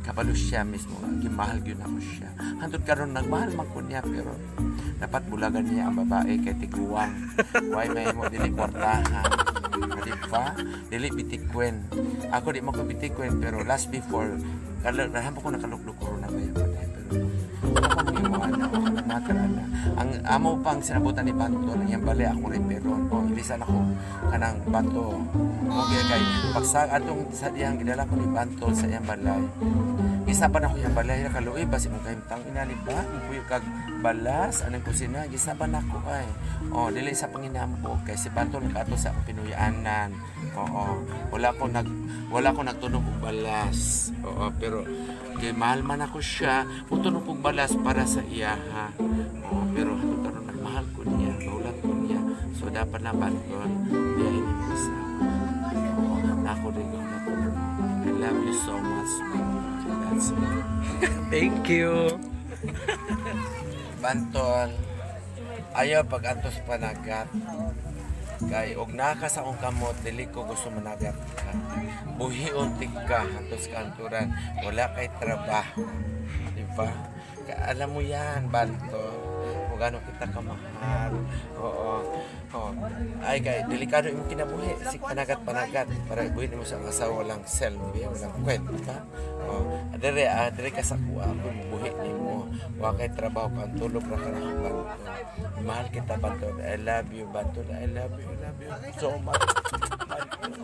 Kabalo siya mismo nga gimahal gyud nako siya. Hantod karon nagmahal man ko niya, pero dapat bulagan niya ang babae kay tiguang. Why may mo dili kwartahan. Di ba? Dili bitikwen. Ako di man ko bitikwen, pero last before kala ko nakalukluk ko na ba pero ako mo ana matter ana. Ang amo pang sinabutan ni Bantol, ang iyang balay ako reperon. O ilisan ako kanang bato. Mo kay pagsa atong sa diyang gidala ko ni Bantol sa iyang balay. Gisaban ako iyang balay, kaluoy ba si mong kahimtang inani ba? Mupuyo kag balas anang kusina, gisaban ako ay. Oh, dili sa panginambog kay si Bantol nakaadto sa akong pinuy-anan. Oo, wala ko nagtunog og balas. Oo, pero kay mahal man ako siya, mutunog og balas para sa iya ha. Oo, pero hantod karon nagmahal ko niya, naulat ko niya. So dapat na, Bantol, biyahin mo sa. Oo, nako rin ko. I love you so much, Bantol. That's it. Thank you. Bantol, ayaw pag-antos panagat. Kay og naka sa akong kamot, dili ko gusto managat ka. Buhion tig ka hantos kanturan, wala kay trabaho. Di ba? Alam mo yan, Bantol. Kung gaano kita kamahal. Oo. Oo. Ay, kay delikado imong kinabuhi. Si panagat-panagat. Para ibuhin mo sa asawa, walang selfie, walang kwenta. Oh, dire, dire ka sa kuha, ako buhi nimo. Wa kay trabaho ka, ang tulog ra ka na, Bantol. Mahal kita, Bantol. I love you, Bantol. I love you, I love you so much. Bantol.